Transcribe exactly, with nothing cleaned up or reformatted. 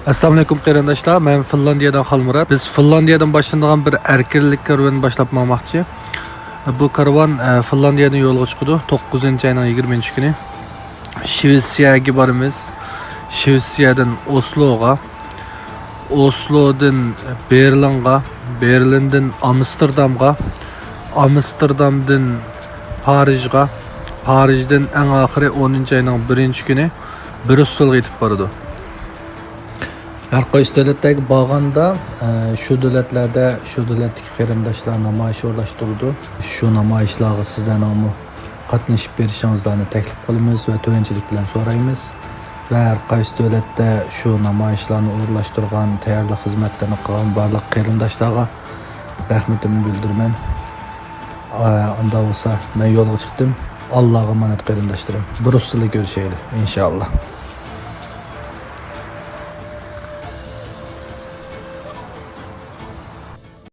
ئەسسالامۇئەلەيكۇم قېرىنداشلار، مەن فىنلاندىيەدىن خالمۇرات. بىز فىنلاندىيەدىن باشلىنىدىغان بىر ئەركىنلىك كارۋىنىنى باشلاپ ماڭماقچى. بۇ كارۋان، ئە، فىنلاندىيەدىن يولغا چىقىدۇ، توققۇزىنچى ئاينىڭ يىگىرمىنچى كۈنى. شىۋېتسىيەگە بارىمىز. شىۋېتسىيەدىن ئوسلوغا، ئوسلودىن بېرلىنغا، بېرلىندىن ئامستېردامغا، ئامستېردامدىن پارىژغا، پارىژدىن ئەڭ ئاخىرى ئونىنچى ئاينىڭ بىرىنچى كۈنى بريۇسسېلغا يېتىپ بارىدۇ. ھەر قايسى دۆلەتلەرگە بارغاندا، ئە، شۇ دۆلەتلەردە، شۇ دۆلەتتىكى قېرىنداشلار نامايىش ئورۇنلاشتۇرىدۇ. شۇ نامايىشلارغا سىزلەرنىڭمۇ قاتنىشىپ بېرىشىڭىزلارنى تەكلىپ قىلىمىز ۋە تۆۋەنچىلىك بىلەن سورايمىز. ۋە ھەر قايسى دۆلەتتە شۇ نامايىشلارنى ئورۇنلاشتۇرغان، تەييارلىق خىزمەتلىرىنى قىلغان بارلىق قېرىنداشلارغا رەھمىتىمنى بىلدۈرىمەن. ئا، ئاندا بولسا مەن يولغا چىقتىم. ئاللاغا ئامانەت قېرىنداشلىرىم. بريۇسسېلدە كۆرۈشەيلى، ئىنشائاللا.